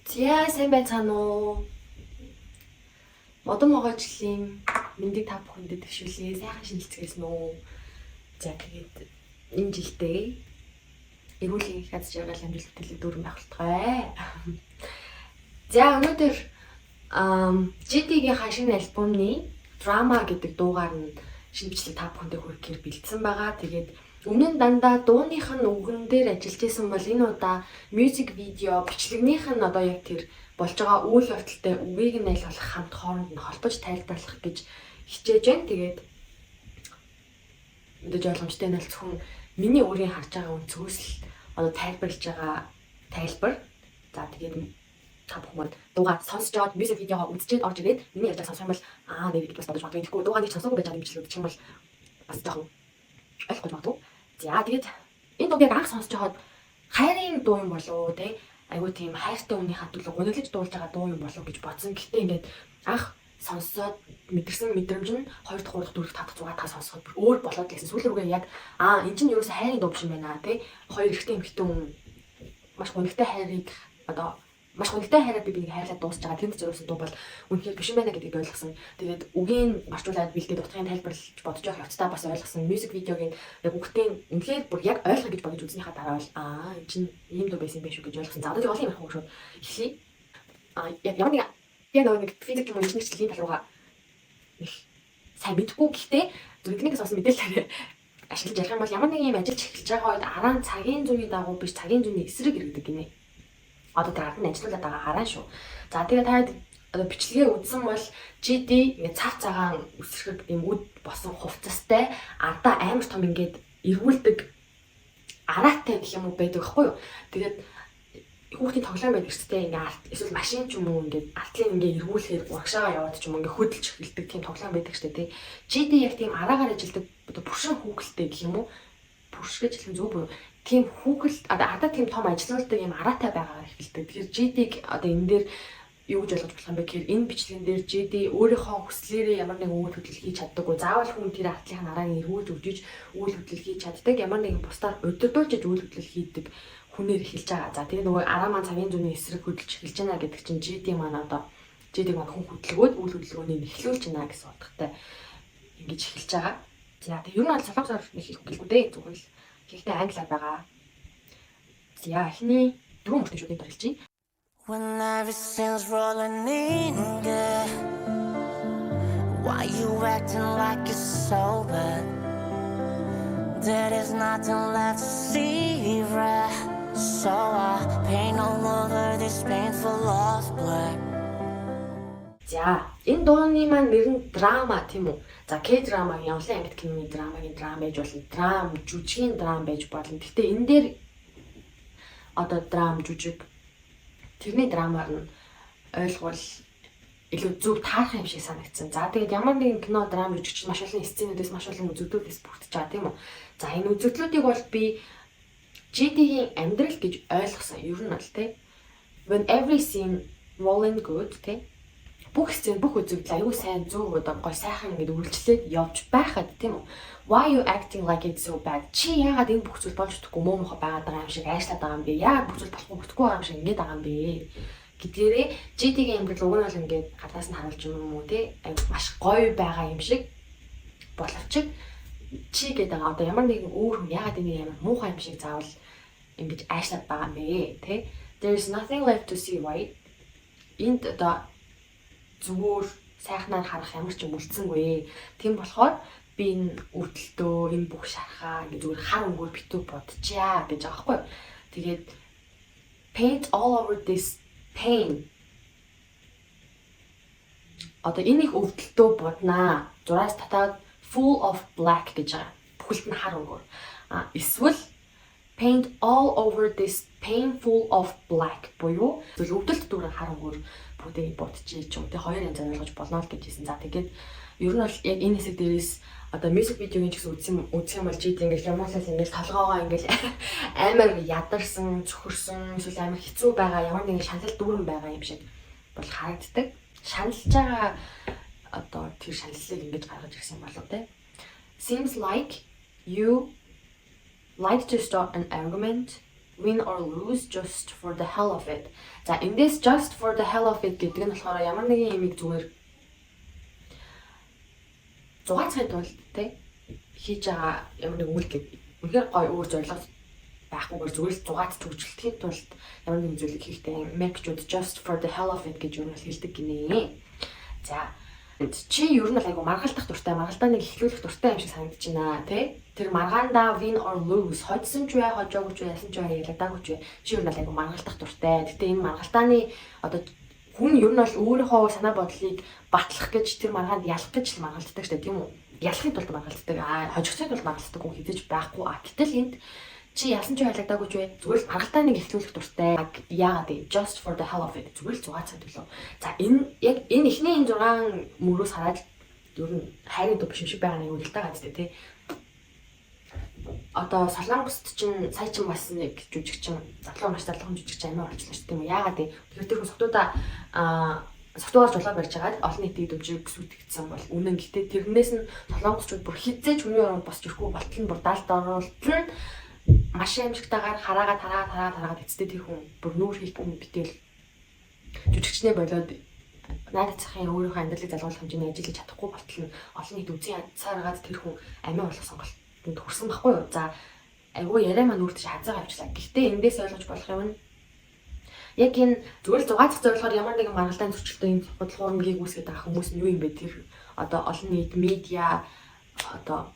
За, сайн байцгаана уу? Модон могойжлын мэндийг та бүхэндээ дэвшүүлье. Сайхан шинэлцгээсэн үү? За, тэгээд энэ жилдээ эрүүл их аз жаргал, амжилт бүтээлээ дүүрэн байх болтугай. За, өнөөдөр GD-гийн шинэ альбомны Drama гэдэг дуугаар нь шинэ бичлэг та бүхэндээ хүргэхээр бэлдсэн байгаа. Тэгээд өмнө нь дандаа дууных нь үгэн дээр ажиллаж исэн бол энэ удаа music video бичлэгнийх нь одоо яг тэр болж байгаа үйл явдалтай үгийг нь аль болох хамт хооронд нь холбож тайлбарлах гэж хичээж байна. Тэгээд мэдээж ойлгомжтой нь бол зөвхөн миний өөрийн харж байгаа өнцгөөс л одоо тайлбарлаж байгаа тайлбар. За, тэгээд та бүхэн маань дуугаа сонсож аваад, music video-го үзчихэд орж ирээд миний ярьж байгаа сонсох юм бол аа, нэр гэж бас бодож магадгүй. Тэгэхгүй дуугаа нэг сонсоогүй байж байгаа юм бичлэг үзчих юм бол бас жоохон ойлгохгүй магадгүй. За, тэгээд энэ дууг яг анх сонсож байхад хайрын дуу юм болов уу, те, айгуу тийм хайртай хүнийхээ төлөө гуниглаж дуулж байгаа дуу юм болов гэж бодсон. Гэхдээ ингээд анх сонсоод мэдэрсэн мэдрэмж нь 2 дахь, 3 дахь, 4 дахь, 5 дахь, 6 дахь сонсоход бүр өөр болоод л гэсэн. Сүүл рүүгээ яг аа, эн чинь ерөөсөө хайрын дуу биш юм байна, те. Хоёр эрэгтэй, эмэгтэй хүн маш гунигтай хайрыг, одоо маш гунигтай хайраар би бинийг хайрлаад дуусч байгаа. Тэнд зориулсан дуу бол үнэхээр биш юм байна гэдгийг ойлгосон. Тэгээд үгийн марчуулаад бэлдээд утгыг тайлбарлаж бодож явах явцдаа бас ойлгосон. Music video-гийн яг үгтийн үнэхээр бүр яг ойлгох гэж бодож үзснийхаа дараа бол аа, эн чинь ийм дуу байсан юм байна шүү гэж ойлгосон. За, одоо тэг олон юм ярихгүй, шууд эхлэе. Аа, яг ямар нэг яг нэг физик юм уу, инженерчлэлийн тал руугаа нэг сайн мэдэхгүй, гэхдээ зөв интернетээс олсон мэдээлэлээр ашиглаж ярих юм бол ямар нэг юм ажиллаж эхэлж байгаа үед араан цагийн зүүнний дагуу биш, цагийн зүүнний эсрэг эргэдэг гинэ. Одоо тэр ард нь ажиллуулад байгаа араан шүү. За, тэгээ та одоо бичлэгээ үзсэн бол GD ингээд цав цагаан үсрэхэг юм үд босон хувцастай, ардаа амар том ингээд эргүүлдэг араатай гэх юм уу байдаг байхгүй юу. Тэгээд хүүхдийн тоглоом байдаг шүү дээ. Ингээ арт эсвэл машин ч юм уу, ингээд артлын ингээ эргүүлэхээр урагшаага яваад ч юм уу, ингээ хөдөлж эхэлдэг тийм тоглоом байдаг шүү дээ, тий. GD яг тийм араагаар ажилдаг, одоо пүршин хүүхэлтэй гэх юм уу? Пүрш гэж хэлэх нь зөв буюу тийм хүүхэл одоо ардаа тийм том ажилуулдаг юм араатай байгаагаар эхэлдэг. Тэгэхээр GD-г одоо энэ дээр юу гэж ойлгож болох юм бэ гэхээр энэ бичлэгэн дээр GD өөрийнхөө хүслээрээ ямар нэгэн үйл хөдлөл хийж чаддаггүй. Заавал хүн тэр артлын арааг эргүүлж өгч үйл хөдлөл хийж чаддаг. Ямар нэгэн бусдаар удирдуулж үйл хөдлөл хийдэг хүнээр эхэлж байгаа. За, тэгээ нөгөө араа маань цагийн зүүнний эсрэг хөдөлж эхэлж байна гэдэг чинь GD маань одоо GD маань хүн хөдөлгөөд үйл хөдөлгөөнийг эхлүүлж байна гэсэн утгатай ингэж эхэлж байгаа. За, тэгээ ер нь бол солонгосоор нэг их гэлгүй дээ. Зүгээр л гэхдээ англиар байгаа. За, эхний дөрвөн мөртөө шууд энэ хэлж байна. When everything's rolling in, yeah. Why you acting like it's so bad? There is nothing left to see, right? So I paint all over this painful of black. За, энэ дууны маань нэр нь Drama, тийм үү? За, K-drama-гийн, олон ангид киноны драмагийн драма байж болно. Драм, жүжигийн драм байж болно. Гэхдээ энэ дээр одоо драм, жүжиг, тэрний драмаар нь ойлгвол илүү зөв таарах юм шиг санагдсан. За, тэгээд ямар нэгэн кино, драм, жүжиг чинь маш олон сценүүдээс, маш олон үзэгдлүүдээс бүрдэж байгаа, тийм үү? За, энэ үзэгдлүүдийг бол би GD-ийн амьдрал гэж ойлгосон. Ер нь бол, тий. When every scene rolling good, тий, бүх сцен, бүх үзэгдэл аюу сайн, зөв, одоо гой сайхан ингэж үргэлжлээд явж байхад, тийм үү? Why you acting like it's so bad? Чи яагаад энэ бүх зүйл болж чадахгүй, муу мухай байгаад байгаа юм шиг аашлаад байгаа юм бэ? Яагаад бүх зүйл болохгүй, бүтэхгүй байгаа юм шиг ингэж байгаа юм бэ гэдгээрээ GD-ийн амьдрал уг нь бол ингээд гадаас нь харуулж юм уу, те, аюу маш гоё байгаа юм шиг боловч чи гэдэг байгаа одоо ямар нэгэн өөр хүн яагаад энийг ямар муухай юм шиг заавал ингэж аашлаад байгаа юм бэ, те? There is nothing left to see, right? Энд одоо зүгээр сайхнаар харах ямар ч юм үлдсэнгүй. Тийм болохоор би энэ өвдөлтөө, энэ бүх шархаа ингээ зүгээр хар өнгөөр битүү будчаа гэж байгаа байхгүй юу. Тэгээд paint all over this pain, одоо энэ их өвдөлтөө буднаа. Зураас татаад full of black гэж байгаа. Бүхэлд нь хар өнгөөр. А эсвэл paint all over this painful of black буюу зүйл өвдөлт дүүрэн хар өнгөөр бүгдийг будчих ч юм. Тэг хоёр янзаар ойлгож болно л гэж хэлсэн. За, тэгээд ер нь бол яг энэ хэсэг дээрээс одоо music video-гийн ч гэсэн үзэх юм бол GD ингээл ямуулал ингээл толгоогоо ингээл амар ядарсан, цөхөрсөн, эсвэл амар хэцүү байгаа, ямар нэгэн шаналл дүүрэн байгаа юм шиг бол харагддаг. Шаналж байгаа одоо тэр шаналлыг ингэж гаргаж ирсэн болов, те. Seems like you like to start an argument. Win or lose, just for the hell of it. За, эндээс "just for the hell of it" гэдэг нь болохоор ямар нэгэн юмыг зүгээр зугаацахын тулд те хийж байгаа ямар нэгэн үйлдэл, үнэхээр гоё өөр зорилго байхгүйгээр зүгээр л зугаат түгжрэлтийн тулд ямар нэгэн зүйлийг хийхдээ Америкчууд "just for the hell of it" гэж юу нь хэлдэг гинэ. За, чи ер нь бол айгу маргалдах дуртай, маргалдааныг эхлүүлэх дуртай юм шиг санагдаж байна тий. Тэр маргаандаа win or lose, хожсон ч бай, хожоогүй ч бай, ясан ч бай, ялагдаагүй ч бай. Чи ер нь бол айгу маргалдах дуртай. Гэтэ энэ маргалдааны одоо хүн ер нь бол өөрийнхөө санаа бодлыг батлах гэж, тэр маргаанд ялах гэж л маргалддаг штэ, тийм үү? Ялахын тулд маргалддаг. Аа, хожигдохын тулд маргалддаг хүн хэзээ ч байхгүй. А гэтэл энд чи ялсан ч ялагдаагүй ч бай, зүгээр л маргалдааныг эхлүүлэх дуртай. Яагаад вэ? Just for the hell of it. Зүгээр л зугаацаад төлөө. За, энэ яг энэ эхний энэ 6 мөрөөс хараад ер нь хайрын дуу биш юм шиг байгаа нэг үйл та ганц тий. Одоо Солонгост чинь сая чинь бас нэг жүжигчин залуу, маш залуухан жүжигчин амиа оруулчихлаа шүү дээ, тийм үү? Яагаад вэ? Тэгэхээр тэр хүн согтуудаа согтуугаар жулаа барьж хагаад олон нийтийг дэмжиж сүйтгэгдсэн бол үнэн. Гэтэ тэрнээс нь солонгосчууд бүр хэзээ ч хүний оронд босч ирэхгүй болтол нь бүр даалт оруултал нь маш амжилттайгаар хараагаад хараагаад хараагаад хараагаад эцэстээ тэр хүн бүр нүүр хийхгүй битэл жүжигчнээ болоод найд цахын өөрийнхөө амьдралыг залгуулах хэмжээний ажил хийж чадахгүй болтол нь олон нийт үзэн ядсааргаад тэр хүн амиа оруулах сонголтод хүрсэн байхгүй юу? За, айгүй яриа маань үр тийш хазаа авчлаа. Гэхдээ эндээс ойлгож болох юм нь яг энэ зүгээр л зугаацах зорилгоор ямар нэгэн маргалдаан зөрчилтэй юм бодлого хуурмгийг үүсгээд байгаа хүмүүс нь юу юм бэ? Тэр одоо олон нийт медиа, одоо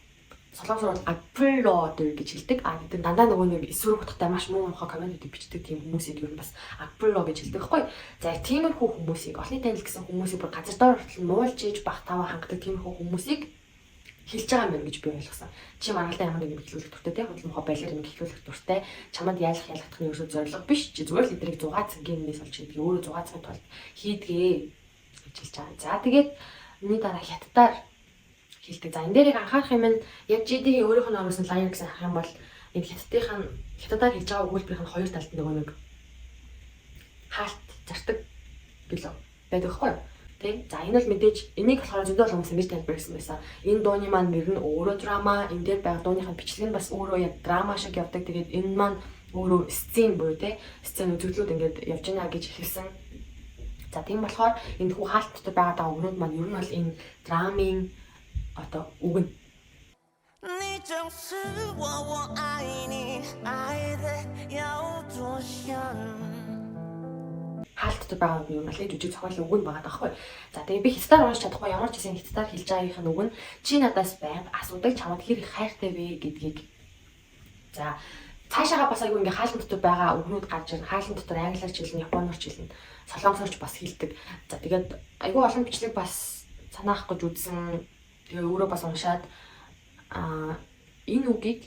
солонгосоор бол 악플러들 гэж хэлдэг. А гэдэг дандаа нөгөө нэг эсрэг утгатай маш муу мухай комментүүдийг бичдэг тийм хүмүүсийг ер нь бас 악플러 гэж хэлдэг байхгүй. За, яг тиймэрхүү хүмүүсийг, олонний танил гэсэн хүмүүсийг бүр газар доор хүртэл муулж ээж бах таваа хангадаг тиймэрхүү хүмүүсийг хэлж байгаа юм байна гэж би ойлгосон. Чи маргалдаа ямар нэг юм эхлүүлэх дуртай те, худал мухай байлаар юм эхлүүлэх дуртай. Чамд яалах ялагдах нь ерөөсөө зорилго биш. Чи зүгээр л эдрийг зугаа цангийн өмнөөс олж хийдгээ, өөрөө зугаацахын тулд хийдгээ гэж хэлж байгаа. За, тэгээд энэний дараа хятадаар хэлдэг. За, энэ дээрийг анхаарах юм нь яг GD-ийн өөрийнх нь оруулсан Liar гэсэн харах юм бол энэ хятадынх нь хятадаар хэлж байгаа өгүүлбэрийнх нь хоёр талд нөгөө нэг хаалт зартаг гэлөө байдаг байхгүй юу? Тэ? За, энэ бол мэдээж энийг болохоор зөндөө олон хүмүүс ингэж тайлбарласан байсан. Энэ дууны маань нэр нь өөрөө драма, энэ дээр байгаа дууных нь бичлэг нь бас өөрөө яг драма шиг явдаг. Тэгээд энэ маань өөрөө сцен буюу те сцен үзэгдлүүд ингээд явж байна гэж хэлсэн. За, тийм болохоор энэ хүү хаалт дотор байгаа даа өгнүүд маань ер нь бол энэ драмын одоо үг нь. 你就是我，我爱你，爱得有多深？ Хаалт дотор байгаа үг нь юм бол жүжиг зохиолын үг нь байгаа даахгүй. За, тэгээ би хятадаар уншиж чадахгүй, ямар ч гэсэн хятадаар хэлж байгаагийнх нь үг нь чи надаас байнга асуудаг, чамд хэр их хайртай вэ гэдгийг. За, цаашаага бас айгүй ингээ хаалт дотор байгаа үгнүүд гарч ирнэ. Хаалт дотор англиар ч хэлнэ, японоор ч хэлнэ, солонгосоор ч бас хэлдэг. За, тэгээд айгүй олон бичлэг бас санаах гэж үзсэн. Тэгээ өөрөө бас уншаад энэ үгийг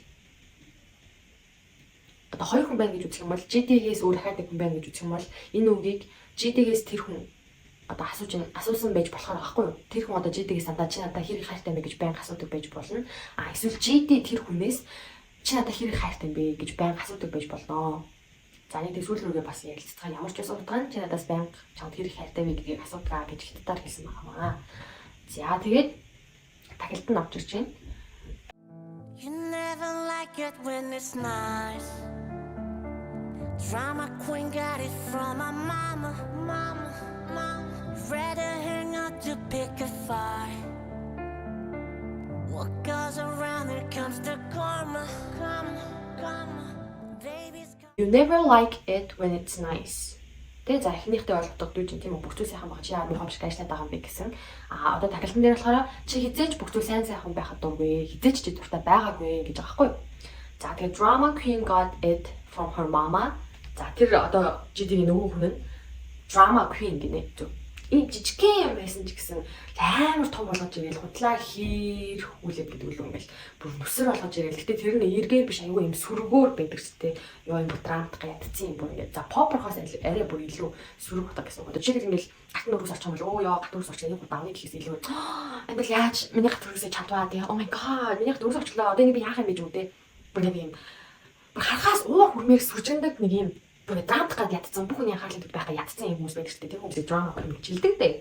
одоо хоёр хүн байна гэж үзэх юм бол, GD-гээс өөр дахиад нэг хүн байна гэж үзэх юм бол энэ үгийг GD-гээс тэр хүн одоо асууж асуусан байж болохоор байхгүй юу? Тэр хүн одоо GD-гээс надаа чи надаа хэр их хайртай юм бэ гэж байнга асуудаг байж болно. А эсвэл GD тэр хүнээс чи надаа хэр их хайртай юм бэ гэж байнга асуудаг байж болно. За, нэг тэг сүүл рүүгээ бас ярилцгаа, ямар ч байсан утга нь чи надаас байнга чамд хэр их хайртай вэ гэдгийг асуудаг гэж хятадаар хэлсэн байгаа. За, тэгээд тахилт нь орж ирж байна. You never like it when it's nice. Drama queen got it from my mama, mama, mama. Rather hang out to pick a fight. What goes around, here comes the karma, karma, karma. Baby's You never like it when it's nice. Тэ, за, эхнийхтэй бол утга дүүжин, тийм үү, бүх зүйл сайхан байгаа, чи яа муухай шиг ажиллаад байгаа юм бэ гэсэн. А одоо тахилтан дээр болохоор чи хэзээ ч бүх зүйл сайн сайхан байхад дургүй, хэзээ ч чи дуртай байгаагүй гэж байгаа байхгүй юу? За, тэгээ drama queen got it from her mama. За, тэр одоо GD-ийн нөгөө хүн нь drama queen гинэ. Зөв. Ийм жижигхэн юм байсан ч гэсэн амар том болгож ирэл, худлаа хийр хүлээд гэдэг үл ингээл бүр нүсэр болгож ирэл. Гэтэ тэр нь эргээр биш, айгүй юм сөргөөр байдаг ч те. Ёо, юм драмт ятцсан юм бүр ингээд. За, попорхоос арай бүр илүү сөрөг утга гэсэн. Одоо жишээлбэл ингээл гат нүрээс очих юм бол өө ёо, гат нүрээс очих юм давны гэхээс илүү ингээл яаж миний гат нүрээсээ чадваа те. Oh my god, миний гат нүрээс очлоо. Одоо энийг би яах юм бэ ч юм те. Бүр нэг юм бүр харахаас уур хүрмээр сүржиндэг нэг юм бүр драмт гад ятцсан, бүх хүний анхаарлын төвд байхаа ятцсан юм хүмүүс байдаг шүү дээ. Тэр хүмүүсийг drama queen гэж хэлдэг дээ.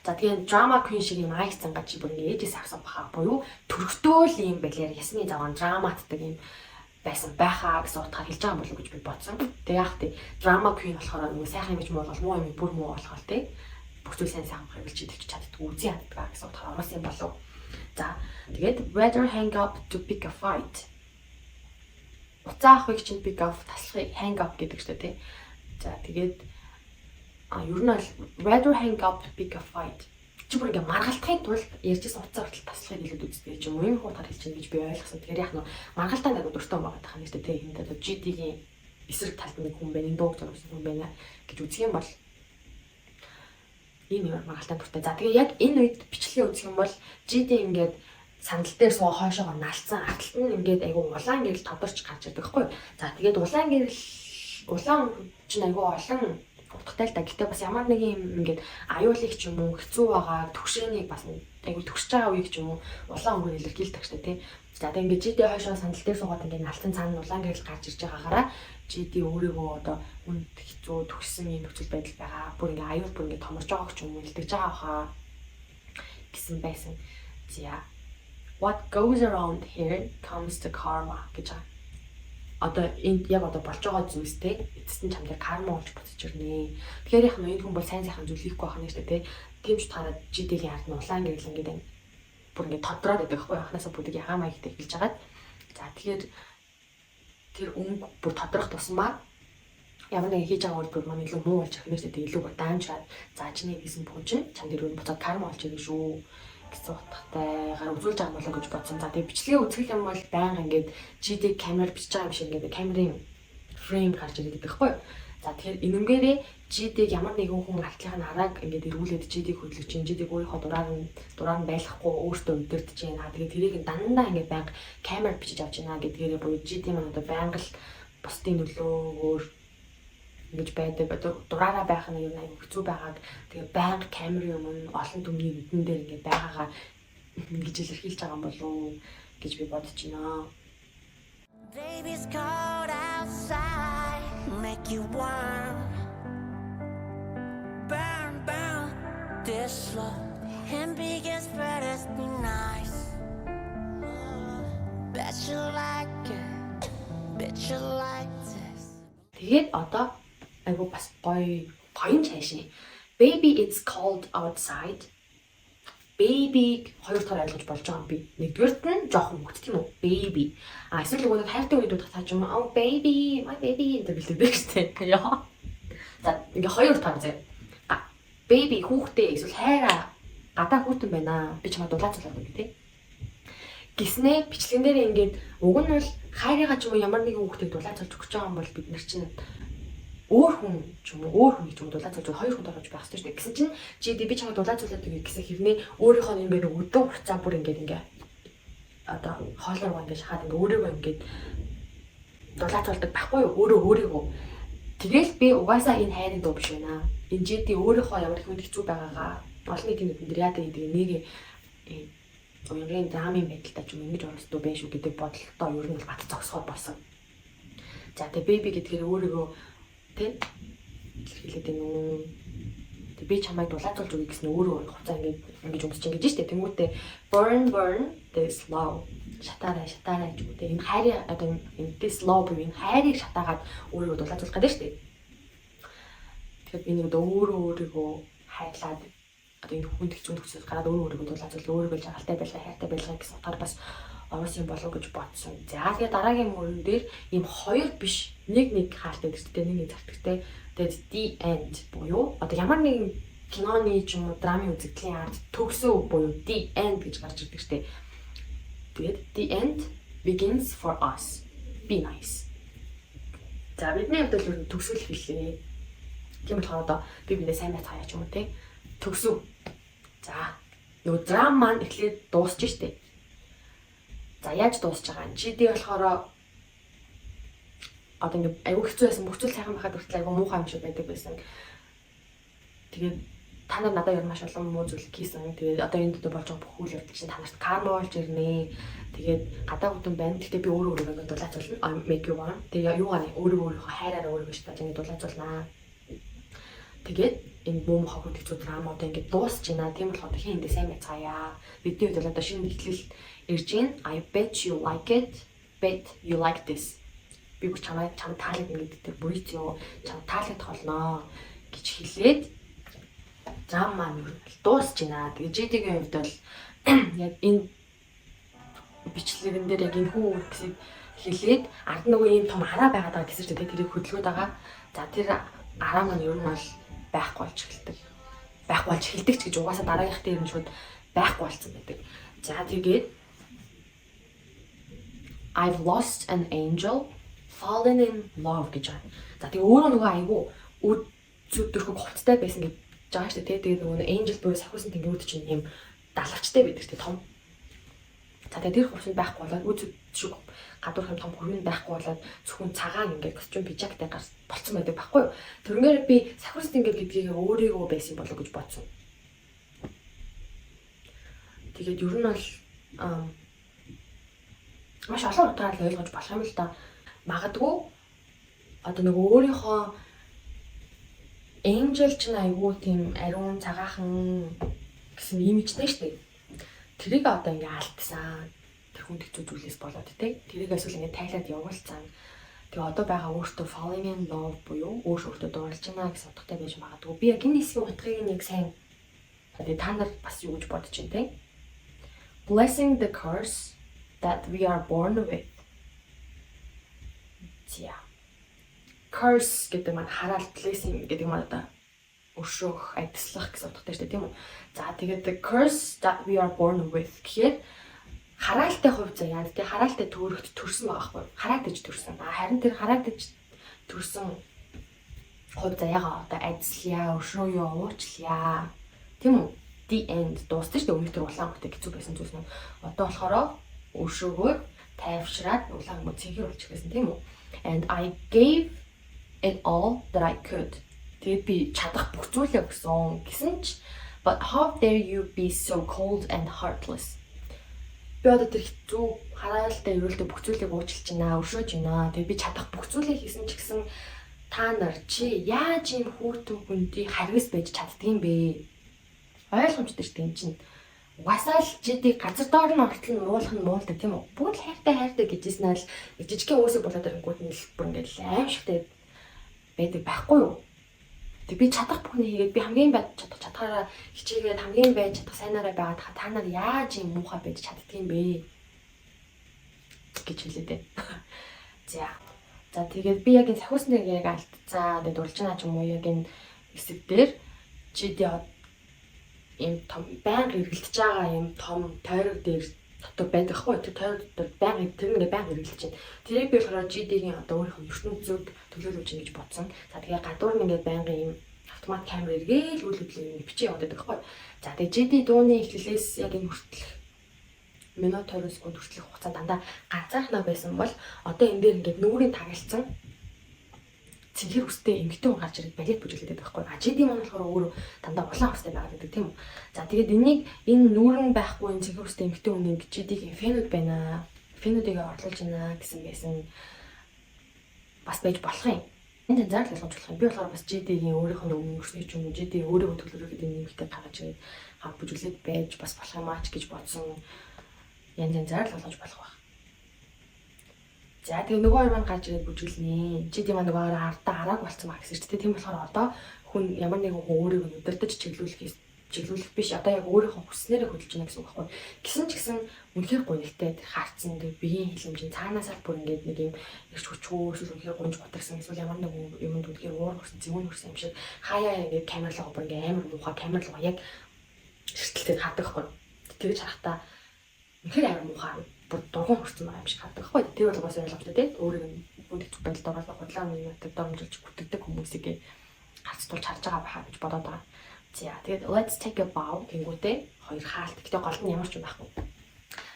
За, тэгээ drama queen шиг юм айц зангаа чи бүр ингээ ээжээс авсан баха буюу төрхтөөл юм байлаар ясны заван драматдаг юм. Байсан байхаа гэсэн утгаар хэлж байгаа юм болов уу гэж би бодсон. Тэгээ яах вэ? Drama queen болохоор нөгөө сайхан имиж муу бол муу юм бүр муу болохоор те бүх зүйл сайн сайхан байхыг чидэлж чаддгүй, үзэн яддаг гэсэн утгаар оруулсан юм болов. За, тэгээд rather hang up to pick a fight. Уцаа авахыг чинь pick up, таслахыг hang up гэдэг шүү дээ, тий. За, тэгээд ер нь бол rather hang up to pick a fight, чи бүр ингээ маргалтахын тулд ярьжсэн утсаа хүртэл таслахыг илүү үздэг ч юм уу, юм утгаар хэлж чинь гэж би ойлгосон. Тэгэхээр яг нь маргалтаанд айгу дуртай байгаа тахаа нэртэй тий. Энд одоо GD-гийн эсрэг талд нэг хүн байна, энэ дууг зориулсан хүн байна гэж үзэх юм бол ийм юм маргалтаанд дуртай. За, тэгээ яг энэ үед бичлэгээ үзэх юм бол GD ингээд сандал дээр суугаа хойшоогоо налцсан, арталт нь ингээд айгу улаан гэрэл тодорч гарч ирдэг байхгүй юу. За, тэгээд улаан гэрэл, улаан чинь айгу олон утгатай л да. Гэтэ бас ямар нэг юм ингээд аюулыг ч юм уу, хэцүү байгаа түгшээнийг, бас айгу түгшиж байгаа үеийг ч юм уу улаан өнгөөр илэрхийлдэг шүү дээ, тий. За, тэгээд ингээд GD хойшоо сандал дээр суугаад ингээд налцсан, цаана улаан гэрэл гарч ирж байгаагаараа GD өөрийгөө одоо хүнд хэцүү түгшсэн юм нөхцөл байдал байгаа. Бүр ингээд аюул, бүр ингээд томорж байгаа ч юм уу илтгэж байгаа хаа гэсэн байсан. За, "What goes around here comes to karma" гэж байгаа. Одоо энд яг одоо болж байгаа зүйлстэй эцэст нь чам дээр карма болж буцаж ирнэ. Тэгэхээр яг нь энэ хүн бол сайн сайхан зүйл хийхгүй байх нь шүү дээ, тэ. Тийм ч утгаараа GD-ийн ард нь улаан гэрэл ингээд бүр ингээд тодроод байдаг байхгүй анхнаасаа бүдэг ягаан маягтай эхэлж хагаад. За, тэгэхээр тэр өнгө бүр тодрох тусмаа ямар нэгэн хийж байгаа үйлдэл маань илүү муу болж ирэх нь шүү дээ. Илүү бүр даамжраад, за, чиний хийсэн бүх чинь чам дээр үн буцаад карма болж ирнэ шүү гэсэн утгатайгаар үзүүлж байгаа болоо гэж бодсон. За, тэгээ бичлэгээ үзэх юм бол байнга ингээд GD камер бичиж байгаа юм шиг ингээд камерын frame гарч ирээд байдаг байхгүй юу? За, тэгэхээр энэнгээрээ GD-г ямар нэгэн хүн алтлынх нь арааг ингээд эргүүлээд GD-г хөдлөж чинь, GD-г өөрийнхөө дураар нь байлгахгүй өөртөө удирдах чинь. Тэгээд тэрийг нь дандаа ингээд байнга камер бичиж авч байна гэдгээрээ буюу GD маань одоо байнга л бусдын нөлөөгөөр ингэж байдаг. Одоо дураараа байх нь ер нь аюу хэцүү байгааг, тэгээ байнга камерын өмнө олон түмний нүдэн дээр ингээд байгаагаа ингэж илэрхийлж байгаа юм болов уу гэж би бодож байна. Baby, it's cold outside, make you warm. Burn, burn this love and begins better be nice. Bet you like it, bet you like this. Тэгээд одоо айгу бас гоё гоё нь цаашаа. "Baby, it's cold outside." Baby хоёр талаар ойлгож болж байгаа юм би. Нэгдүгээрт нь жоохон хүүхэд, тийм үү? Baby. А эсвэл нөгөө нэг хайртай үед удах цааш юм. "Oh baby, my baby" гэдэг бэлтгэдэг шүү дээ. Яа. За, ингээ хоёр таар зэ. Baby хүүхдээ эсвэл хайраа, гадаа хүүтэн байна. Би чамайг дулаацуулаад өгье тий. Гиснээ бичлэгэн дээр ингээд уг нь бол хайрыгаа ч юм уу ямар нэгэн хүүхдийг дулаацуулж өгч байгаа юм бол бид нар чинь өөр хүн ч юм уу, өөр хүний ч юм уу дулаацуулж хоёр хүн орж байх хэрэгтэй шүү дээ. Гэсэн чинь чи би чамайг дулаацуулаад өгье гэсэн хэрнээ өөрийнхөө ингээд өдөө хуцаа бүр ингээд ингээ одоо хоолоор ингээд шахаад ингээ өөрийгөө ингээд дулаацуулдаг байхгүй юу? Өөрөө өөрийгөө. Тэгэл би угаасаа энэ хайрын дуу биш байна. Энэ GD өөрийнхөө ямар их хэцүү байгаагаа олон нийтийн нүдэн дээр яадаг гэдэг нэг уянгийн драмын байдалтай ч юм ингэж оруулсан байх шүү гэдэг бодолтой ер нь бол бат зогсоход болсон. За, тэгээ baby гэдгээр өөрийгөө тэ илэрхийлээд байна уу? Тэг би чамайг дулаацуулж өгье гэсэн өөрөө хувцас ингэж ингэж өмсч ингэж штэ. Тэнгүүтээ "burn, burn this love", шатаарай, шатаарай гэж үү те. Энэ хайрын одоо энэ this love буюу энэ хайрыг шатаагаад өөрийгөө дулаацуулах гэдэг штэ. Тэгэхээр би нэг одоо өөрөө өөрийгөө хайрлаад одоо энэ хүнд хэцүү нөхцөл гараад өөрөө өөрийгөө дулаацуул, өөрийгөө жаргалтай байлгаа, хайртай байлгаа гэсэн утгаар бас оруулсан болов гэж бодсон. За, тэгээ дараагийн мөрөн дээр ийм хоёр биш, нэг нэг хаалт гэдэг чинь нэг нэг зартагтай. Тэгээд the end буюу одоо ямар нэгэн киноны ч юм уу драмын үзэгдлийн ард төгсөв буюу the end гэж гарч ирдэг штэ. Тэгээд "The end begins for us. Be nice." За, бидний хувьд бол ер нь төгсгөл хэллээ. Тийм болохоор одоо би бинээ сайн байцгаая ч юм уу те. Төгсөв. За, нөгөө драм маань эхлээд дуусч штэ. За, яаж дуусч байгаа юм? GD болохоор одоо ингээ айгүй хэцүү байсан. Бүх зүйл сайхан байхад хүртэл айгүй муухай юм шиг байдаг байсан. Тэгээд та нар надад ер нь маш олон муу зүйл хийсэн. Тэгээд одоо энэ төдөө болж байгаа бүх үйл явдал чинь та нарт карма болж ирнэ. Тэгээд гадаа хүтэн байна. Гэхдээ би өөрөө өөрийгөө ингээ дулаацуулна. I make you warm. Тэгээ юугаа нэг өөрөө өөрийнхөө хайраараа өөрийгөө шатааж ингээ дулаацуулнаа. Тэгээд энэ муу мухай хүн хэцүү драма одоо ингээ дуусч байна. Тийм болохоор хэн эндээ сайн байцгаая. Бидний хувьд бол одоо шинэ эхлэл ирж байна. I bet you like it. bet you like this. Би бүр чамд таалагдана гэдэг дээр бүрийц юу, чамд таалагдах болно гэж хэлээд драма маань ер нь бол дуусч байна. Тэгээ JD-гийн хувьд бол яг энэ бичлэгэн дээр яг энэ хүү үгсийг хэлээд, ард нөгөө ийм том араа байгаад байгаа гэсэн чинь тэрийг хөдөлгөөд байгаа. За, тэр араа маань ер нь бол байхгүй болж эхэлдэг. Байхгүй болж эхэлдэг ч гэж, угаасаа дараагийнх дээр нь шууд байхгүй болсон байдаг. За, тэгээд "I've lost an angel fallen in love" гэж байгаа. За, тэгээ өөрөө нөгөө айгу үд зүдөрхөг хувцтай байсан гэж байгаа шүү дээ. Тэгээд нөгөө angel буюу сахиусан тэнгэрүүд чинь юм далавчтай байдаг шүү дээ, том. За, тэгээ тэр хувцас байхгүй болоод, үд шиг гадуурх юм том хүрмэн байхгүй болоод, зөвхөн цагаан ингээд костюм пижактай гарс болцсон байдаг байхгүй юу? Тэрнгээр би сахиусан тэнгэр гэдгийг өөрийгөө байсан болоо гэж бодсон. Тэгээд ер нь бол маш олон утгаар л ойлгож болох юм л да. Магадгүй одоо нөгөө өөрийнхөө angel чинь айгүй тийм ариун, цагаахан гэсэн имижтэй шүү дээ. Тэрийг одоо ингээ алдсан. Тэр хүн хэцүү зүйлээс болоод, тий. Тэрийг эсвэл ингээ тайлаад явуулсан. Тэгээ одоо байгаа өөртөө falling in love буюу өөртөө дурлж байна гэсэн утгатай байж магадгүй. Би яг энэ хэсгийн утгыг нэг сайн, тэгээ та нар бас юу гэж бодож байна, тий? Blessing the curse that we are born with. За. Curse гэдэг маань хараал, blessing гэдэг маань одоо өршөөх, адислах гэсэн утгатай шүү дээ, тийм үү? За, тэгээд the curse that we are born with гэхээр хараалтай хувь заяа тий, хараалтай төөрөгт төрсөн байгаа байхгүй, хараагдаж төрсөн. А харин тэр хараагдаж төрсөн хувь заяагаа одоо адислая, өршөөе, уучлая. Тийм үү? The end, дууссан шүү дээ. Өмнөх тэр улаан хөтэй хэцүү байсан зүйлс нь одоо болохоор өршөөгөөд, тайвшраад, улаан мө цэнхэр болж ирсэн, тийм үү? And I gave it all that I could. Тэгээд би чадах бүх зүйлээ өгсөн. Гэсэн ч but how dare you be so cold and heartless. Би одоо тэр хэцүү хараалтай ерөөлтөй бүх зүйлийг уучлж байна, өршөөж байна. Тэгээд би чадах бүх зүйлээ хийсэн ч гэсэн та нар, чи яаж ийм хүйтэн, хүндий, харгас байж чаддгийм бэ? Ойлгомжтой шүү дээ энэ чинь. Угаасаа л JD газар доор нь ортол нь муулах нь муулдаг, тийм үү? Бүгд л хайртай, хайртай гэжсэн нь л жижигхэн үүсэг болоод ирэнгүүт нь л бүр ингээд аимшигтай байдаг байхгүй юу? Тэг би чадах бүхний хийгээд, би хамгийн байж чадах чадхаараа хичээгээд, хамгийн байж чадах сайнараа байгаад та нар яаж ийм муухай байж чаддгийм бэ гэж хэлээд байна. За. За, тэгээд би яг энэ сахиусныг яг алдцаа. Тэгээд дурлж байна ч юм уу, яг энэ хэсэг дээр JD ийм том байнга эргэлдэж байгаа юм том тойрог дээр дотор байдаг хгүй. Тэр тойрог дотор байнга тэр ингээ байнга эргэлдэж байна. Тэрийг би болохоор JD-гийн одоо өөрийнх нь ертөнцөг төлөөлөж чинь гэж бодсон. За, тэгээ гадуур нь ингээ байнгын ийм автомат камер эргээл үйл хөдлөл юм бичээ яваад байдаг хгүй. За, тэгээ JD дууны эхлэлээс яг энэ хүртэл минут 20 секунд хүртэлх хугацаанд дандаа ганцаархнаа байсан бол одоо энэ дээр ингээд нүүрийн тагалцсан цэнхэр үстэй эмэгтэй хүн гарч ирээд балет бүжиглээд байдаг байхгүй. А JD маань болохоор өөрөө дандаа улаан үстэй байгаад байдаг, тийм үү. За, тэгээд энийг энэ нүүр нь байхгүй энэ цэнхэр үстэй эмэгтэй хүн JD-гийн fan үүд байна. Fan үүдийг орлуулж байна гэсэн байсан бас байж болох юм. Энэ зар л ойлгож болох юм. Би болохоор бас JD-гийн өөрийнх нь өмнө өрсний ч юм уу, JD өөрийгөө төлөөлөхөд энэ эмэгтэй гаргаж ирээд хав бүжиглээд байж бас болох юм аач гэж бодсон. Янз янзаар л болгож болох байх. За, тэгээ нөгөө хоёр маань гарч ирээд бүжиглэнэ. JD маань нөгөө ардаа арааг болцсон ба гэсэн чинь, тийм болохоор одоо хүн ямар нэгэн хүн өөрийг нь удирдах, чиглүүлэх биш, одоо яг өөрийнхөө хүснээрээ хөдөлж байна гэсэн үг байхгүй. Гэсэн ч гэсэн үнэхээр гунигтай тэр харцсан, тэр биеийн хэлэмжийн цаанаасаа бүр ингээд нэг юм ирч хүчгүй, эсвэл үнэхээр гунж гутарсан, эсвэл ямар нэгэн юмд үнэхээр уур хүрсэн, зэвүүн хүрсэн юм шиг хаяа ингээд камер руугаа бүр ингээд амар муухай камер руугаа яг ширтэлтэй хардаг байхгүй. Тэгэж харахтаа үнэхээр амар муухай, бүр дургуун хүрсэн байгаа юм шиг хардаг байхгүй. Тэр бол бас ойлгомжтой, тийм. Өөрийг нь хүнд хэцүү байдалд оруулах, худлаа юмнуудад доромжилж гүтгдэг хүмүүсийг харцтуулж харж байгаа байхаа гэж бодоод байгаа. За, тэгээд "Let's take a bow" гингүүтээ хоёр хаалт. Гэтэ голд нь ямар ч юм байхгүй.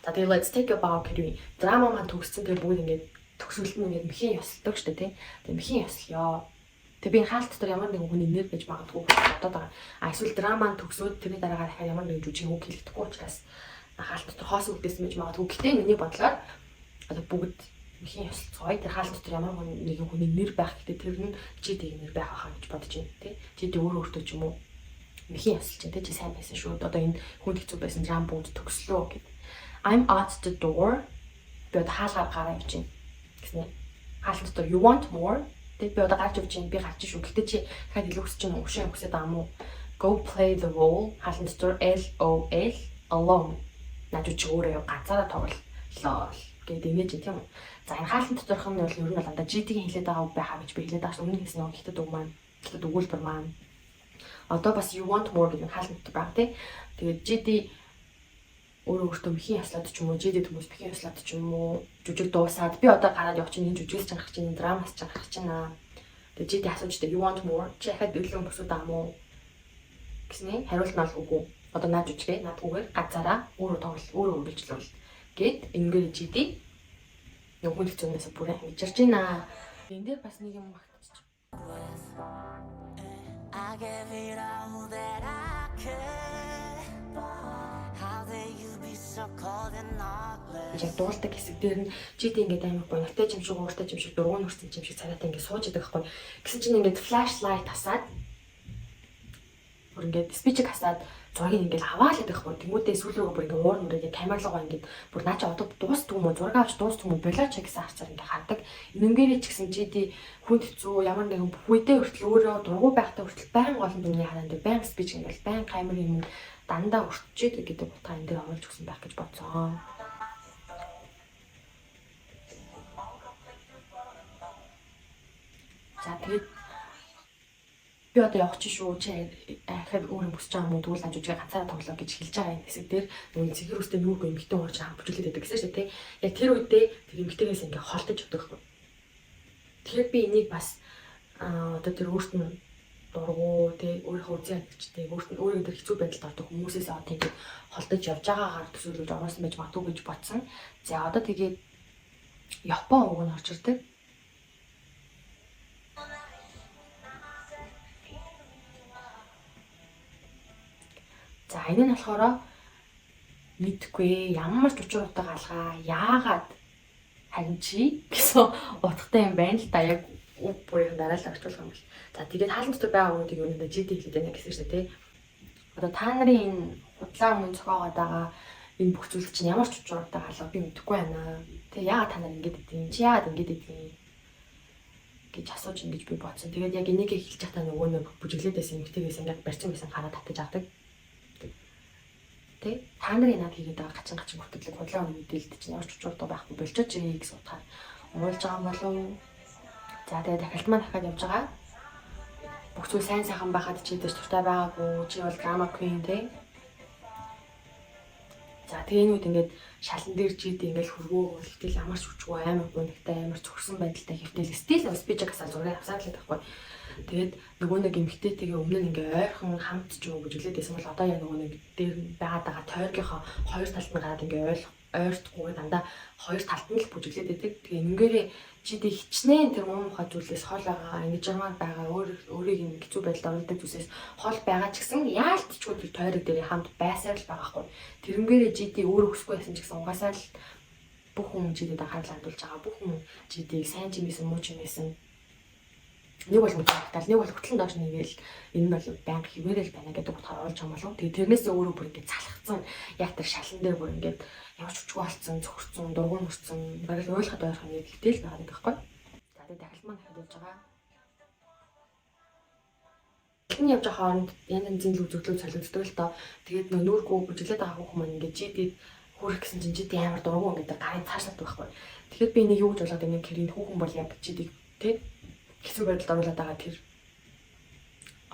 За, тэгээд "Let's take a bow" гэдэг драма маань төгссөн. Тэгээд бүгд ингээд төгсгөлд нь ингээд мэхийн ёслдог шүү дээ, тийм. Тэгээд мэхийн ёслоё. Тэгээ би хаалт дотор ямар нэгэн хүний нэр байж магадгүй бодоод байгаа. А эсвэл драма нь төгсөөд тэрний дараагаар дахиад ямар нэгэн жүжиг үг хэлэгдэхгүй учраас хаалт дотор хоосон үлдээсэн байж магадгүй. Гэтэ миний бодлоор одоо бүгд мэхийн ёсолцгоё. Тэр хаалт дотор ямар нэгэн хүний нэр байх. Гэтэ тэр нь JD-ийн нэр байх байхаа гэж бодож байна, тий. JD өөрөө өөртөө ч юм уу мэхийн ёсолж байна, тий. Чи сайн байсан шүү. Одоо энэ хүнд хэцүү байсан драм бүгд төгслөө гэд. I'm at the door. Би одоо хаалгаар гараа явж байна гэснээр хаалт дотор you want more. Тэг би одоо гарч явж байна. Би гарч шүү. Гэтэ чи дахиад илүү хүсэж байна уу? Өшөө хүсээд байгаа юм уу? Go play the role. Хаалт дотор L O L alone. Наа чи өөрөө ганцаараа тоглолоо гэдэг инээж тийм үү. За, энэ хаалт доторх нь бол ер нь бол дандаа GD-ийн хэлээд байгаа үг байхаа гэж би хэлээд байгаа ш. Өмнө нь хэлсэн нэг хятад үг маань, хятад өгүүлбэр маань. Одоо бас you want more гэдэг хаалт дотор байгаа тий. Тэгээд GD өөрөө өөртөө мэхийн ёслоод ч юм уу, GD хүмүүс мэхийн ёслоод ч юм уу, жүжиг дуусаад би одоо гараад явах чинь, энэ жүжигээс ч гарах чинь, драмаас ч гарах чинь аа. Тэгээд GD асууж штэ, you want more, чи дахиад илүү хүсүүд байгаа юм уу гэсний хариулт нь бол үгүй. Одоо наа жүжигээ наадгүйгээр ганцаараа өөрөө тоглол, өөрөө үргэлжлүүл гэд энгээр GD нөгөө хэцүүнээс бүрэн хэмжирч байна. Энэ дээр бас нэг юм багтчих. I gave it all that I could. How dare you be so cold and heartless? Яг дуулдаг хэсэг дээр нь GD ингээд амар гонигтай юм шиг, ууртай юм шиг, дургуун нүрсэн юм шиг царайтай ингээд сууж идэг байхгүй. Гэсэн чинь ингээд flashlight асаад, бүр ингээд спичик асаад зургийг ингээд аваад л байдаг байхгүй. Тэнгүүдээ сүүл рүүгээ бүр ингээд уур нүрээ камер руугаа ингээд бүр наа чи одоо дуустдаг юм уу? Зураг авч дуустдаг юм уу? Болооч гэсэн харцаар ингээд хардаг. Энэнгээрээ ч гэсэн GD хүнд хэцүү ямар нэгэн бүх үедээ хүртэл, өөрөө дургу байхдаа хүртэл байн голон дүнний хараан дээр байн спич ингээд байн камер юм дандаа өртчээд гэдэг утгаа энэ дээр оруулж өгсөн байх гэж бодсон. За, тэгээд би одоо явах чи шүү, чи ахад өөр юм хүсэж байгаа юм уу, тэгвэл жүжигээ ганцаараа тоглоо гэж хэлж байгаа энэ хэсэг дээр нөгөө цэгэр үстэй нүүргүй эмэгтэй хурж байгаа бүжиглээд байдаг гэсэн шүү дээ. Яг тэр үедээ тэр эмэгтэйгээс ингээ холдож явдаг байхгүй. Тэгэхээр би энийг бас одоо тэр өөрт нь дургу тий, өөрийнхөө үзэн ядагчтай, өөрт нь өөрийн тэр хэцүү байдалд ордог хүмүүсээс одоо ингэ холдож явж байгаагаар төсөөлөж оруулсан байж магадгүй гэж бодсон. За, одоо тэгээд Япон уг нь орж ирдэг. За, энэ нь болохоор мэдгүй ямар ч учир утга алгаа, яагаад харин чи гэсэн утгатай юм байна л да, яг үг бүрийн дараа л орчуулах юм бол. За, тэгээд хаалт дотор байгаа хүмүүстийг ер нь GD хэлээд байна гэсэн шүү дээ тий. Одоо та нарын энэ худлаа өмнө зохиогоод байгаа энэ бүх зүйл чинь ямар ч учир утга алга, би мэдэхгүй байна. Тэг яагаад та нар ингэж идэв? Чи яагаад ингэж идэв гэж асууж ингэж би бодсон. Тэгээд яг энийг хэлж байхдаа нөгөө нэг бүжиглээд байсан эмэгтэйгээс ингээд барьсан байсан хараа татаж авдаг. Тэ? Та нарын над хийгээд байгаа гачин гачин хүртэл худлаа өмнө мэдээлэлд чинь ямар ч учир утга байхгүй, болчооч гэсэн утгаар уруулж байгаа юм болов уу? За, тэгээд дахилт маань дахиад явж байгаа. Бүх зүйл сайн сайхан байхад чи дэш дуртай байгаагүй. Чи бол drama queen тэ. За, тэгээ энэ үед ингээд шалан дээр чид ингээд хөргөө хөлтэл ямар ч хүчгүй, амар гунигтай, амар цогсон байдалтай хэвтэл стил спич гасаа зургийг авсаад л байхгүй. Тэгээд нөгөө нэг эмгтээтэйгээ өмнө нь ингээ ойрхон хамт ч юм уу бүжиглээд байсан бол одоо яг нөгөө нэг дээр нь байгаад байгаа тойргийнхоо хоёр талд нь гараад ингээ ойлгох ойртохгүй, дандаа хоёр талд нь л бүжиглээд байдаг. Тэгээ энгээрээ чид хичнээн тэр муу мухай зүйлээс хол байгаа, ингэж ямаар байгаа, өөр өөрийг ингэ хэцүү байдалд оруулдаг зүйлсээс хол байгаа ч гэсэн яалтчгүй тэр тойрог дээр хамт байсаар л байгаа хгүй. Тэрнгээрээ GD өөрөө хүсэхгүй байсан ч гэсэн угаасаа л бүх хүн GD-д анхаарал хандуулж байгаа. Бүх хүн GD-г сайн ч юм байсан, муу ч юм байсан, нэг бол мөчтэй, нэг бол хөтлөн доош нэгээл энэ нь бол байнга хിവэрэл байна гэдэг утгаар оруулж байгаа болов. Тэгээ тэрнээсээ өөрөө бүр ингээд залхацсан, яг тэр шалан дээр бүр ингээд ямар ч хүчгүй болцсон, цөхөрцөн, дургуун нүрцэн, бараг л ойлгоход ойрхон нэг гэтэл байгаа гэдэг байхгүй. За, тэгээ дахилт маань дахиад явж байгаа. Дахин явж байгаа хооронд янз янзын л үзэгдлүүд солигддог л доо. Тэгээд нөө нүүргүү бүжиглээд байгаа хүүхэн маань ингээд GD хүрэх гэсэн чинь GD амар дургуун ингээд гарын цаашлаад байхгүй. Тэгэхээр би энийг юу гэж ойлгоод байна гэхээр энэ хүүхэн бол яг GD тэ хэцүү байдалд оруулаад байгаа тэр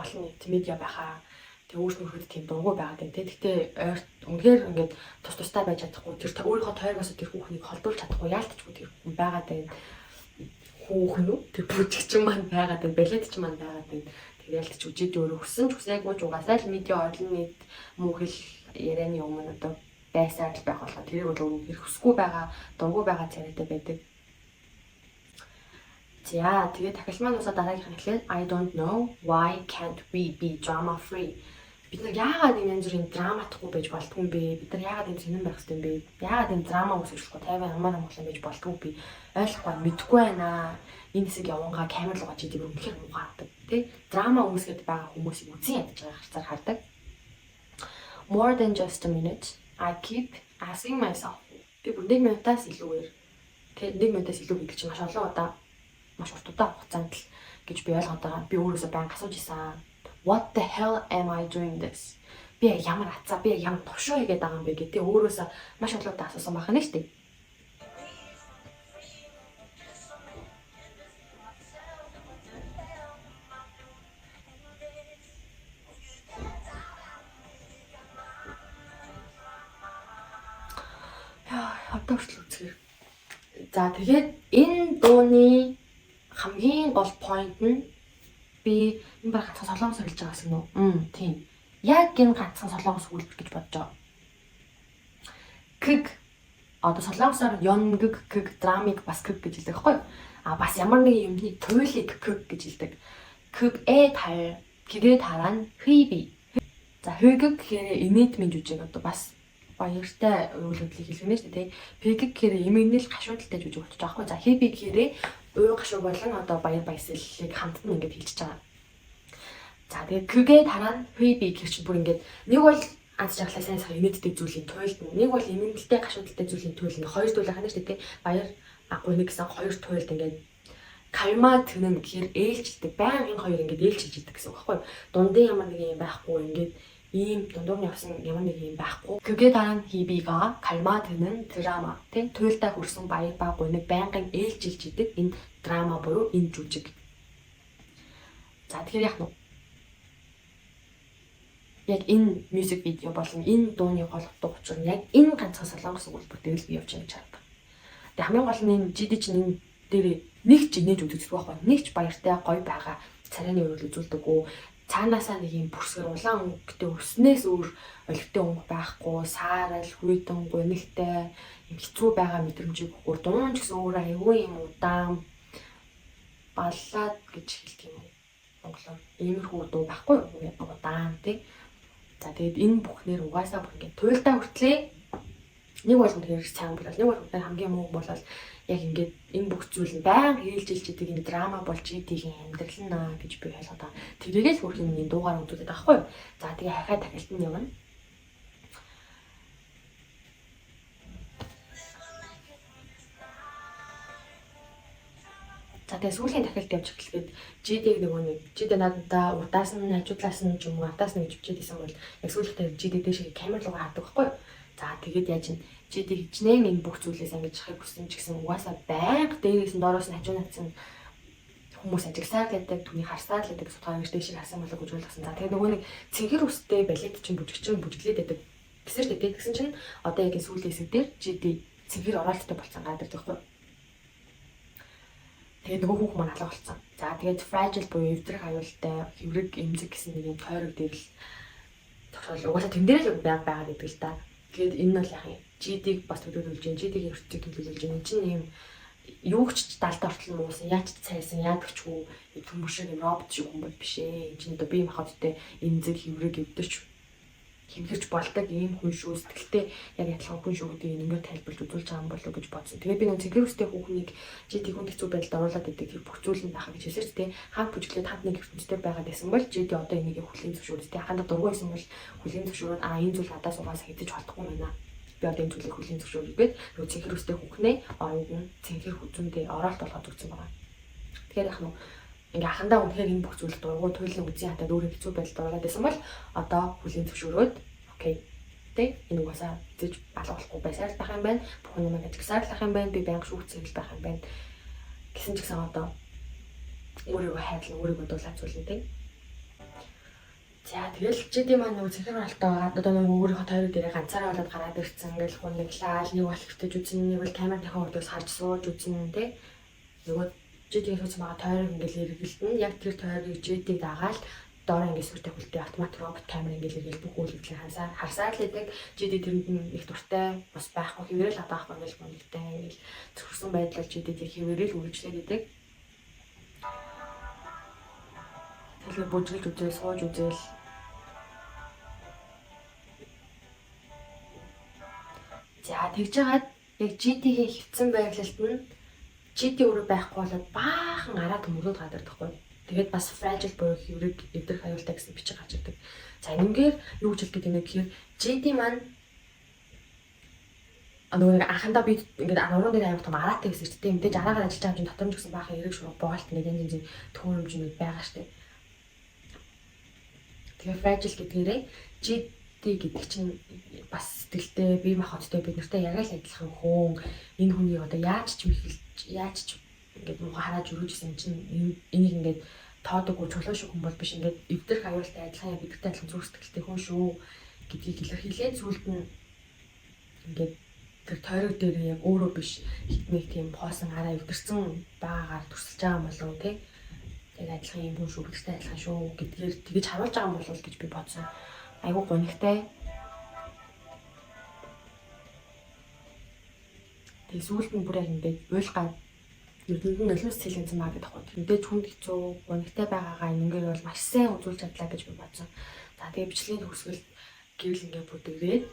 олон нийт медиа байхаа, тэг өөрт нөхөд тийм дургу байгаад байна те. Гэтэ ойрт үнэхээр ингээд тус тустай байж чадахгүй, тэр өөрийнхөө тойргоос тэр хүүхнийг холдуулж чадахгүй, яалтчгүй тэр хүн байгаад байна. Хүүхэн үү? Тэр бүжигчин маань байгаад байна, балетч маань байгаад байна. Тэр яалтч үжид өөрөө хүссэн ч хүсээгүй ч угаасаа л медиа олон нийт муу хэл ярианы өмнө одоо байсаар л байх болоо. Тэрийг бол өөрөө хүсэхгүй байгаа, дургу байгаа царайтай байдаг. За, тэгээд дахилт маань усаа дараагийнх нь эхлээд I don't know why can't we be drama free. Бид нар яагаад ийм янз бүрийн драматахгүй байж болдгүй юм бэ? Бид нар яагаад ийм сонирн байх ёстой юм бэ? Яагаад ийм драма үүсгэхгүй тайван амар амгалан байж болдгүй би ойлгохгүй, мэдэхгүй байна. Энэ хэсэг явангаа камер руугаа чи тийм үнэхээр муухайдаг тий. Драма үүсгээд байгаа хүмүүсийг үзэн ядаж байгаа харцаар хардаг. More than just a minute I keep asking myself. Би бүр нэг минутаас илүүгээр Тэ 1 минутаас илүү гэдэг чинь маш олон удаа, маш урт удаан хугацаанд л гэж би ойлгоод байгаа. Би өөрөөсөө байнга асууж исэн. What the hell am I doing this? Би яг ямар ацаа, би яг ямар тушуу хийгээд байгаа юм бэ гэдэг өөрөөсөө маш олон удаа асуусан байх нь шүү дээ. Яа, одоо хүртэл үзгээр. За, тэгээд энэ дууны хамгийн гол point нь би энэ баг ганцхан солонгос хэлж байгаа гэсэн үү? Тийм. Яг энэ ганцхан солонгос өгүүлбэр гэж бодож байгаа. 극 одоо солонгосоор 연극, 극 драмыг бас 극 гэж хэлдэг байхгүй юу? А бас ямар нэгэн юмны туйлыг 극 гэж хэлдэг. 극에 달, 극에 달한 회비. За, 회극 гэхээр инээдмийн жүжиг, одоо бас баяртай үйл явдлыг хэлгэнэ шүү дээ. 비극 гэхээр эмгэнэл гашуудалтай жүжиг болчих жоохоо. За, 회비 гэхээр уй гашуу болон одоо баяр баясгалыг хамтд нь ингээд хэлчихэж байгаа. За, тэгээд 극에 달한 회비 гэх чинь бүр ингээд нэг бол аз жаргалаа сайн сайхан инээдтэй зүйлийн туйлд, нэг бол эмгэнэлтэй гашуудалтай зүйлийн туйл, ингээд хоёр туйл хана шүү дээ. Баяр агуу нэг гэсэн хоёр туйлд ингээд 갈маа тэнэн гэхээр ээлжилдэг. Баян энэ хоёр ингээд ээлжилж идэг гэсэн үг байхгүй юу? Дундын ямар нэг юм байхгүй, ингээд ийм дундуур нь явсан ямар нэг юм байхгүй. 극에 달한 희비가 갈마드는 드라마. Тэ туйлдаа хүрсэн баяр ба гуниг байнгын ээлжилж идэг энэ драма буюу энэ жүжиг. За, тэгэхээр яг нь яг энэ music video болон энэ дууны гол утга учир нь яг энэ ганцхан солонгос өгүүлбэр дээр л би явж байгаа гэж хардаг. Тэгээ хамгийн гол нь энэ GD чинь энэ дээр нэг ч инээж үзэгддэг байхгүй. Нэг ч баяртай гоё байгаа царайны өрөөл үзүүлдэг үү. Цаанаасаа нэг юм бүрсгэр улаан өнгөтэй өснөөс өөр олигтой өнгө байхгүй, саарал, хүйтэн, гунигтай юм хэцүү байгаа мэдрэмжийг өгөөр дуун ч гэсэн өөрөө аюу юм удаан баллад гэж хэлдэг юм уу? Монголоор иймэрхүү дуу байхгүй юу? Ингээд удаан тий. За, тэгээд энэ бүхнээр угаасаа бүр ингээд туйлдаа хүртлээ нэг болгонд хэрэг сайн болол, нэг болгонд хамгийн муу болол яг ингээд энэ бүх зүйл нь байнга ээлжилж идэг энэ драма болж идэх амьдрал нь аа гэж би ойлгоод байгаа. Тэрийг л хөрхийн миний дуугаар үзүүлээд байгаа байхгүй юу? За, тэгээ хахаа дахилт нь явна. За, тэгээ сүүлийн дахилт явж эхлэхэд GD-г нөгөө нэг GD надад урдаас нь, хажуудлаас нь ч юм уу, ардаас нь гэж бичээд исэн бол яг сүүлдээ GD дээшээ камер руугаа хардаг байхгүй юу? За, тэгээд яаж ин GD хичнээн энэ бүх зүйлээс ангиж чахыг хүссэн ч гэсэн угаасаа байнга дээрээс нь, доороос нь, хажуунаас нь хүмүүс ажигласаар л байдаг, түүний харсаар л байдаг гэсэн утгаар ингэж дээшээ харсан болоо гэж ойлгосон. За, тэгээд нөгөө нэг цэнхэр үстэй балет чинь бүжигчин бүжиглээд байдаг гэсэн шүү дээ. Тэгсэн чинь одоо яг энэ сүүлийн хэсэг дээр GD цэнхэр ороолттой болсон гадар байхгүй юу? Тэгээд нөгөө хүүхэн маань алга болсон. За, тэгээд fragile буюу эвдрэх аюултай, хэврэг, эмзэг гэсэн нэг юм тойрог дээр л тогтоол угаасаа тэн дээр л байг байгаад идэг л та. Тэгээд энэ нь бол яг GD-г бас төлөөлүүлж байна. GD-ийн ертөнцийг төлөөлүүлж байна. Энэ чинь юм юу ч далд ортол муусан, яаж ч цайсан, яадагчгүй төмөр шиг юм робот шиг хүн бол биш ээ. Энэ чинь одоо бие махбодтой эмзэг, хэврэг, эвдэрч хэмхэрч болдог ийм хүн шүү, сэтгэлтэй яг адилхан хүн шүү гэдгийг ингээд тайлбарлаж үзүүлж байгаа юм болов уу гэж бодсон. Тэгээ би нэг цэнхэр үстэй хүүхнийг чи тэгүн хэцүү байдалд оруулаад идэг тэр бүх зүйл нь байхаа гэж хэлсэн шүү дээ. Хамт бүжиглээд хамт нэг ертөнцтэй байгаад байсан бол чи одоо энийг хүлээн зөвшөөрөд, тэ хандаа дургүй байсан бол хүлээн зөвшөөрөөд, аа, энэ зүйл надаас угаасаа хэзээ ч холдохгүй юм байна. Би одоо энэ зүйлийг хүлээн зөвшөөрөе гээд нөгөө цэнхэр үстэй хүүхнээ оронд нь цэнхэр хүзүүндээ ороолт болгоод өгсөн байгаа. Тэгэхээр яг нь ингээ ахандаа үнэхээр энэ бүх зүйл дургу туйлын үзийн хатад өөрөө хэцүү байдалд оруулаад байсан бол одоо хүлээн зөвшөөрөөд, okay, тэ, энэ угаасаа хэзээ ч алга болохгүй байсаар л байх юм байна. Бүх юм ажигласаар л байх юм байна. Би байнга шүүгцээр л байх юм байна. Гэсэн ч гэсэн одоо өөрийгөө хайрлан өөрийгөө дуулаад зүйлэн тэ. За, тэгэл GD маань нөгөө цэнхэр оролтоо одоо нөгөө өөрийнхөө тойрог дээрээ ганцаараа болоод гараад ирсэн. Ингээл хуниглаал, нэг бол хэвтэж үзэн, нэг бол камер дахин урдаас харж сууж үзэн тэ. Нөгөө GD-ийн суусан байгаа тойрог ингээл эргэлдэн, яг тэр тойргийг GD-г дагаал доор ингээд сүртэй хүлтэй автомат робот камер ингээд ингээл бүх үйл явдлыг хансаар харсаар л идэг. GD тэрэнд нь их дуртай бас байхгүй, хэврэл хатаахгүй ингээл гонигтай ингээл зөрсөн байдлаар GD-г хэврэл үргэлжлээд идэг. Тэгэхээр бүжгэлж үзэл, сууж үзэл. За, тэгж жагаад яг GD-ийн хэвцэн байрлалд нь GD өөрөө байхгүй болоод баахан араа төмөрнүүд гадар тахгүй. Тэгээд бас fragile буюу хэврэг, эвдрэх аюултай гэсэн бичиг гарч ирдэг. За, энэнгээр юу гэж хэлдэг юм бэ гэхээр GD маань Нөгөө нэг анхандаа би ингээд нуруунд дээр амар том араатай гэсэн чинь, мэдээж араагаар ажиллаж байгаа юм чинь дотор нь ч гэсэн баахан эрэг шурга боолт ингээд янз янзын төхөөрөмжнүүд байгаа штэ. Тэгээ fragile гэдгээрээ JD гэдэг чинь бас сэтгэлтэй, бие махбодтой, бид нартай яг л адилхан хүн. Энэ хүнийг одоо яаж ч мэхэлж, яаж ч ингээд муухай харааж өрөөжсэн чинь энийг ингээд тоодоггүй чулуу шиг хүн бол биш, ингээд эвдэрх аюултай адилхан, яг бидэртэй адилхан зүрх сэтгэлтэй хүн шүү гэдгийг илэрхийлээд, сүүлд нь ингээд тэр тойрог дээр яг өөрөө биш, нэг тийм хоосон араа эвдэрсэн байгаагаар төрсөлж байгаа юм болов уу, те, яг адилхан юм хүн шүү, бидэртэй адилхан шүү гэдгээр тэгэж харуулж байгаа юм болов уу гэж би бодсон. Айгуу гунигтай. Тэгээ сүүлд нь бүр яг ингээд уйлгаад эрдэнэт нь нулимс цэлгэнсэн маа гэдэг байхгүй. Мэдээж хүнд хэцүү, гунигтай байгаагаа энэнгээр бол маш сайн үзүүлж чадлаа гэж би бодсон. За, тэгээ бичлэгийн төгсгөл гэрэл ингээд бүдгэрээд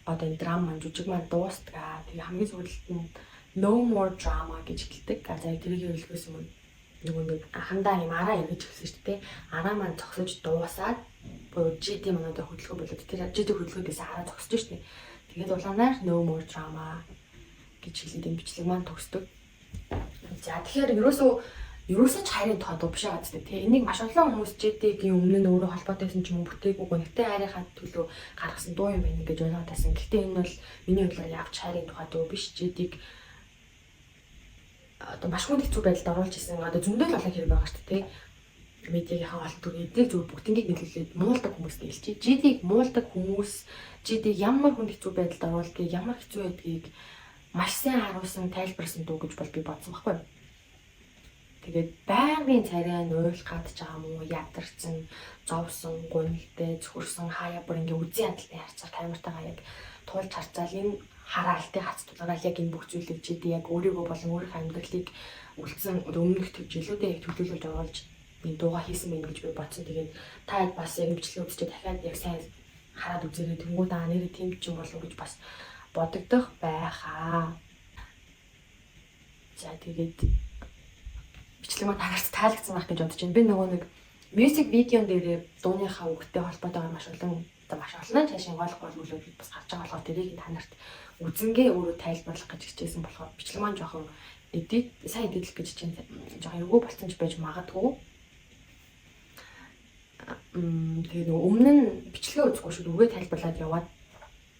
одоо энэ драма маань, жүжиг маань дуустгаа. Тэгээ хамгийн сүүлд нь "No more drama" гэж хэлдэг. За, тэрийг хэлэхээс өмнө нөгөө нэг анхандаа юм араа эргэж эхэлсэн шүү дээ. Араа маань зогсож дуусаад, буюу JD маань одоо хөдөлгөөн болоод, тэр JD хөдөлгөөндөөс араа зогсож шүү дээ. Тэгээд улаанаар "No more drama" гэж хэлээд энэ бичлэг маань төгсдөг. За, тэгэхээр ерөөсөө ч хайрын тухай дуу биш байгаа зү, тий. Энийг маш олон хүмүүс JD-гийн өмнө нь өөрөө холбоотой байсан ч юм уу, бүтээгүй гунигтай хайрынхаа төлөө гаргасан дуу юм байна гэж ойлгоод байсан. Гэхдээ энэ бол миний бодлоор явч хайрын тухай дуу биш. JD-г одоо маш хүнд хэцүү байдалд оруулж исэн. Одоо зөндөл олон хэрэг байгаа шүү дээ, тий. Медиагийнхаа олон түр эднийг зөв бүгднийг нийлүүлээд муулдаг хүмүүст хэлчихье. JD-г муулдаг хүмүүс JD ямар хүнд хэцүү байдалд оруулдгийг, ямар хэцүү байдгийг маш сайн харуулсан, тайлбарласан дуу гэж бол би бодсон байхгүй юу? Тэгээд байнгын царай нь уйлах гадж байгаа юм уу, ядарсан, зовсон, гунигтай, цөхөрсөн, хаяа бүр ингээ үзэн ядалтай харцаар камертайгаа яг туулж харцаал энэ хараалтай хац тулгараал яг энэ бүх зүйлийг JD яг өөрийгөө болон өөрийнхөө амьдралыг үлдсэн өмнөх төв жилүүдээ яг төлөөлөж оруулж энэ дуугаа хийсэн байх гэж би бодсон. Тэгээд та бас яг бичлэг үзчихээ дахиад яг сайн хараад үзээрэй. Тэнгүүд аа, нэрээ тийм ч юм болов гэж бас бодогдох байхаа. За, тэгээд бичлэг маань танарт таалагдсан байх гэж бодож байна. Би нөгөө нэг music video-н дээр дууныхаа үгтэй холбоотойгоор маш олон, одоо маш олон цаашин гол гол үйл явдал бас гарч байгаа болохоор тэрийг та нарт үзэнгээ өөрөө тайлбарлах гэж хичээсэн болохоор бичлэг маань жоохон edit, сайн edit лэх гэж чинь жоохон эвгүй болсон ч байж магадгүй. Тэгээ нөгөө өмнө нь бичлэгээ үзэхгүй шүү, үгээ тайлбарлаад яваад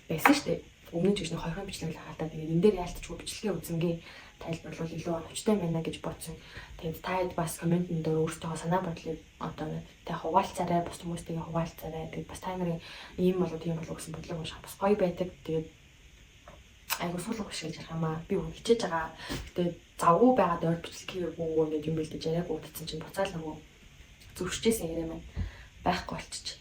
байсан шүү дээ. Өмнө нь ч гэж нэг хоёрхан бичлэг л хаалта. Тэгээд энэ дээр яалтчгүй бичлэгээ үзэнгээ тайлбарлавал илүү оновчтой байна гэж бодсон. Тэгээд та хэд бас comment эн дээр өөрсдөө санаа бодлыг одоо тэ хуваалцаарай, бус хүмүүстэйгээ хуваалцаарай. Тэгээд бас та нарын ийм болов, тийм болов гэсэн бодлого унших бас гоё байдаг. Тэгээд айгу суулга биш гэж ярих юм аа. Би хичээж байгаа. Гэтэ завгүй байгаад ойр бичлэг хийгээгүй, ингээд юм бэлдэж яриаг удацсан чинь буцаал нөгөө зөрчижсэн яриа маань байхгүй болчих.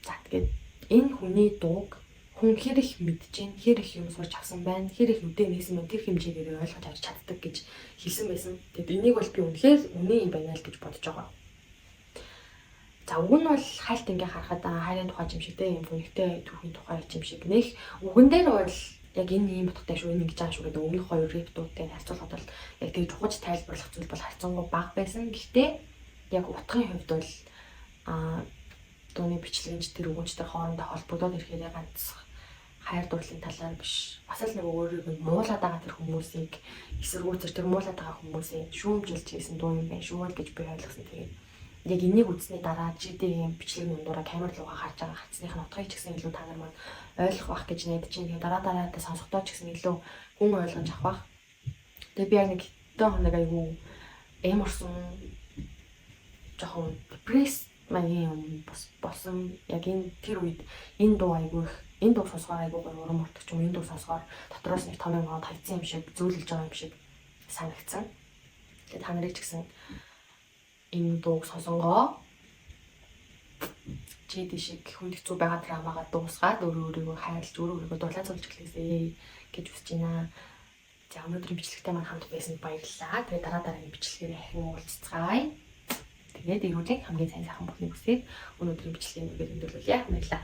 За, тэгээд энэ хүний дууг хүн хэр их мэдж гин, хэр их юм сурч авсан байна, хэр их нүдээ нээсэн байна, тэр хэмжээгээр ойлгож авч чаддаг гэж хэлсэн байсан. Тэгэд энийг бол би үнэхээр үнэн юм байна л гэж бодож байгаа. За, уг нь бол хайлт ингээ харахад хайрын тухай юм шиг те, юм гүнхтэй түүхийн тухай юм шиг нэх үгэн дээр бол яг энэ ийм утгатай шүү, энэ ингэж байгаа шүү гэдэг өмнөх хоёр рэп дуутай харьцуулахад бол яг тэг чухаж тайлбарлах зүйл бол харьцангуй бага байсан. Гэхдээ яг утгын хувьд бол дууны бичлэгэнч тэр үгэнчтэй хоорондоо холбогдоод ирэхээр ганц хайр дурлалын талаар биш, бас л нэг өөрийг нь муулаад байгаа тэр хүмүүсийг эсэргүүцэр, тэр муулаад байгаа хүмүүсийг шүүмжилж хийсэн дуу юм байна шүү л гэж би ойлгосон. Тэгээд яг энийг үзсний дараа JD-ийн бичлэг дундаараа камер руугаа харж байгаа хацсных нь утгыг ч гэсэн илүү та нар маань ойлгох байх гэж найдаж байна. Тэгээд дараа дараадаа сонсохдоо ч гэсэн илүү хүн ойлгож авах байх. Тэгээд би яг нэг хэдэн хоног айгүй эморсон, жоохон depress маягийн юм бас болсон. Яг энэ тэр үед энэ дуу айгүй их, энэ дуу сонсохоор айгүй гоё урам өртөг ч юм, энэ дуу сонсохоор дотроос нэг том юм аваад хайцсан юм шиг, зөөлөж байгаа юм шиг санагдсан. Тэгээд та нарыг ч гэсэн энэ дууг сонсонгоо JD шиг хүнд хэцүү байгаа драмагаа дуусгаад өөрөө өөрийгөө хайрлаж, өөрөө өөрийгөө дулаацуулж эхлээсэй гэж хүсэж байна. За, өнөөдрийн бичлэгтэй маань хамт байсанд баярлалаа. Тэгээд дараа дараагийн бичлэгээр ахин уулзцгаая. Тэгээд эрүүлийн хамгийн сайн сайхан бүхнийг хүсээд өнөөдрийн бичлэгийг нүгээр өндөрлүүлье. Баярлалаа.